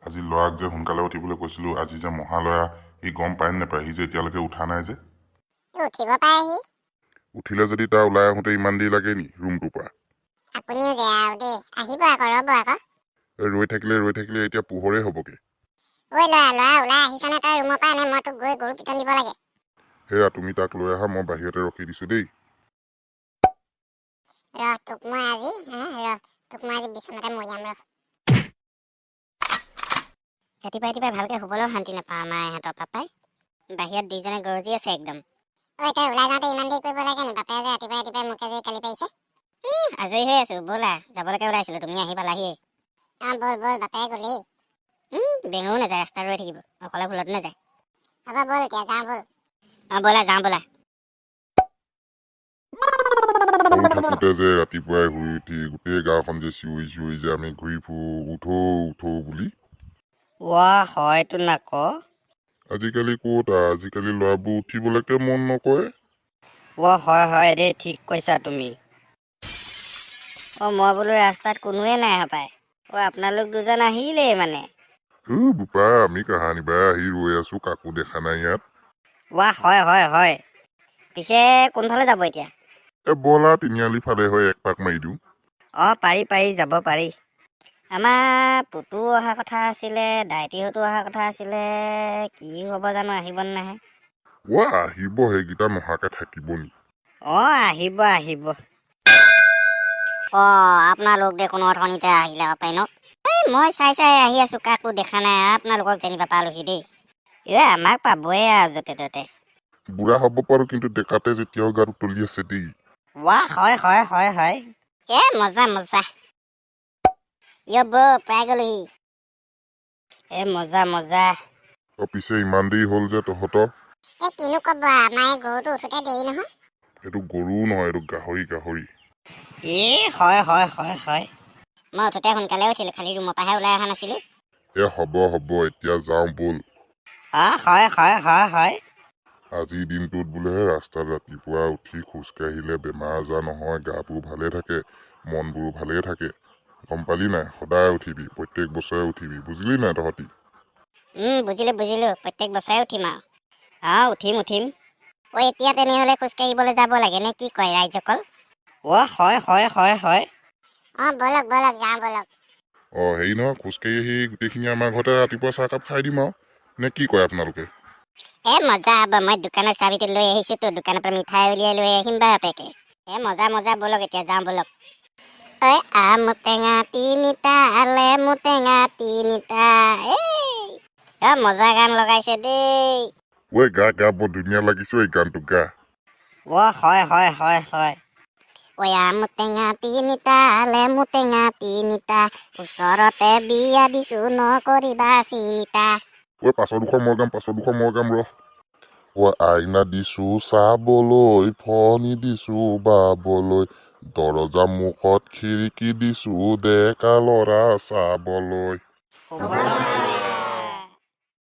আজি ল'ৰাক যে সোনকালে উঠিবলৈ কৈছিলোঁ, আজি যে মহালয়া, সি গম পায় নে নাপায়? সি যে এতিয়ালৈকে উঠা নাই যে। এই উঠিব পাৰে সি। উঠিলে যদি তাৰ ওলাই আহোঁতে ইমান দেৰি লাগে নি ৰুমটোৰ পৰা? আপুনিও যে আৰু দেই, আহিব আকৌ, ৰ'ব আকৌ। এই ৰৈ থাকিলে ৰৈ থাকিলে এতিয়া পোহৰেই হ'বগৈ। ঐ ল'ৰা, ল'ৰা, ওলাই আহিছনে তই ৰুমৰ পৰা, নে মই তোক গৈ গৰু পিটন দিব লাগে? সেয়া তুমি তাক লৈ আহা, মই বাহিৰতে ৰখি দিছোঁ দেই। ৰহ তোক মই আজি, হা, ৰহ তোক মই আজি বিচনাতে মৰিয়াম ৰহ। ৰাতিপুৱা ৰাতিপুৱা ভালকৈ শুবলৈও শান্তি নাপাওঁ আমাৰ ইহঁতৰ পাপাই। বাহিৰত দুইজনে গৰজি আছে একদম। ঐ তই ওলাই যাওঁতে ইমান দেৰি কৰিব লাগে নি? বাপেৰে যে ৰাতিপুৱাই ৰাতিপুৱাই মোকে যে গালি পাৰিছে। আজৰি হৈ আছো, ব'লা যাবলৈকে ওলাইছিলো, তুমি আহি পালাহিয়ে। অঁ ব'ল ব'ল, বাপেৰে গ'লেই। বেঙো নাযায়, ৰাস্তাত ৰৈ থাকিব, অকলে ভুলতো নাযায়। হ'ব ব'ল এতিয়া যাওঁ ব'ল। অঁ ব'লা যাওঁ ব'লা। সৰু থাকোঁতে যে ৰাতিপুৱাই শুই উঠি গোটেই গাঁওখন যে চিঞৰি চিঞৰি যে আমি ঘূৰি ফুৰোঁ, উঠো উঠো বুলি। ৱা হয়তো নাক। আজিকালি ক'ত, আজিকালি ল'ৰাবোৰ উঠিবলৈকে মন নকৰে। অ হয় হয় দেই, ঠিক কৈছা তুমি। অ মই বোলো ৰাস্তাত কোনোৱে নাই হপায়। অ আপোনালোক দুজন আহিলেই মানে? ও বোপা, আমি কাহানিবাই আহি ৰৈ আছোঁ, কাকো দেখা নাই ইয়াত। ৱাহ হয় হয় হয়। পিছে কোনফালে যাব এতিয়া? এ ব'লা তিনিআলি ফালে হৈ এক পাক মাৰি দিওঁ। অঁ পাৰি পাৰি, যাব পাৰি। আমাৰ পুতু অহা কথা আছিলে, দাইটিহঁতো অহা কথা আছিলে, কি হ'ব জানো, আহিব নে নাহে? ৱা আহিব, সেইকেইটা নহাকে থাকিব নি? অঁ আহিব আহিব। অঁ আপোনালোক দেখোন অথনিতে আহিলে পাই ন? এই মই চাই চাই আহি আছো, কাকো দেখা নাই, আপোনালোকক যেনিবা পালোহি দেই। এ আমাক পাবই আৰু য'তে ত'তে। বুঢ়া হ'ব পাৰোঁ, কিন্তু ডেকাতে যেতিয়াও গাটো তলি আছে দেই। ৱাহ হয় হয় হয় হয়। এ মজা মজা, ইয় বৌ পাই গ'লোহি। এ মজা মজা। অ পিছে ইমান দেৰি হ'ল যে তহঁতৰ? এই কিনো ক'ব, আমাৰ এই গৰুটো উঠোতে দেৰি নহয়। এইটো গৰুও নহয়, এইটো গাহৰি গাহৰি। এ হয় হয় হয় হয়। মই উঠোতে সোনকালে উঠিলোঁ, খালি ৰুমৰ পৰাহে ওলাই অহা নাছিলোঁ। এ হ'ব হ'ব, এতিয়া যাওঁ ব'ল। অঁ হয় হয় হয় হয়। আজিৰ দিনটোত বোলে ৰাস্তাত ৰাতিপুৱা উঠি খোজকাঢ়িলে বেমাৰ আজাৰ নহয়, গাবোৰ ভালে থাকে, মনবোৰো ভালে থাকে। গম পালি নাই? সদায় উঠিবি, প্ৰত্যেক বছৰে উঠিবি, বুজিলি নাই তহঁতি? বুজিলোঁ বুজিলোঁ, প্ৰত্যেক বছৰে উঠিম আৰু। অঁ উঠিম উঠিম। ঐ এতিয়া তেনেহ'লে খোজকাঢ়িবলৈ যাব লাগে নে কি কয় ৰাইজসকল? অ হয় হয় হয় হয়। অঁ ব'লক ব'লক যাওঁ ব'লক। অঁ হেৰি নহয়, খোজকাঢ়ি আহি গোটেইখিনি আমাৰ ঘৰতে ৰাতিপুৱা চাহকাপ খাই দিম আৰু, নে কি কয় আপোনালোকে? এ মজা হ'ব, মই দোকানৰ চাবিটো লৈ আহিছোঁতো, দোকানৰ পৰা মিঠাই উলিয়াই লৈ আহিম বাপেকে। এ মজা মজা, ব'লক এতিয়া যাওঁ ব'লক। ঐ আম টেঙা তিনিটা, লেমু টেঙা তিনিটা, এই অ মজা গান লগাইছে দেই। ঐ গা গা, বৰ ধুনীয়া লাগিছে এই গানটো গা। অ হয় হয় হয় হয়। ঐ আম টেঙা তিনিটা, লেমু টেঙা তিনিটা, ওচৰতে বিয়া দিছো নকৰিবা চিনিতা। ঐ পাছৰ দুখৰ মই গাম, পাছৰ দুখৰ মই গাম ৰহ। ঐ আইনা দিছো চাবলৈ, ফণি দিছো বাবলৈ, দৰজা মুখত খিৰিকী দিছো ডেকা ল'ৰা চাবলৈ।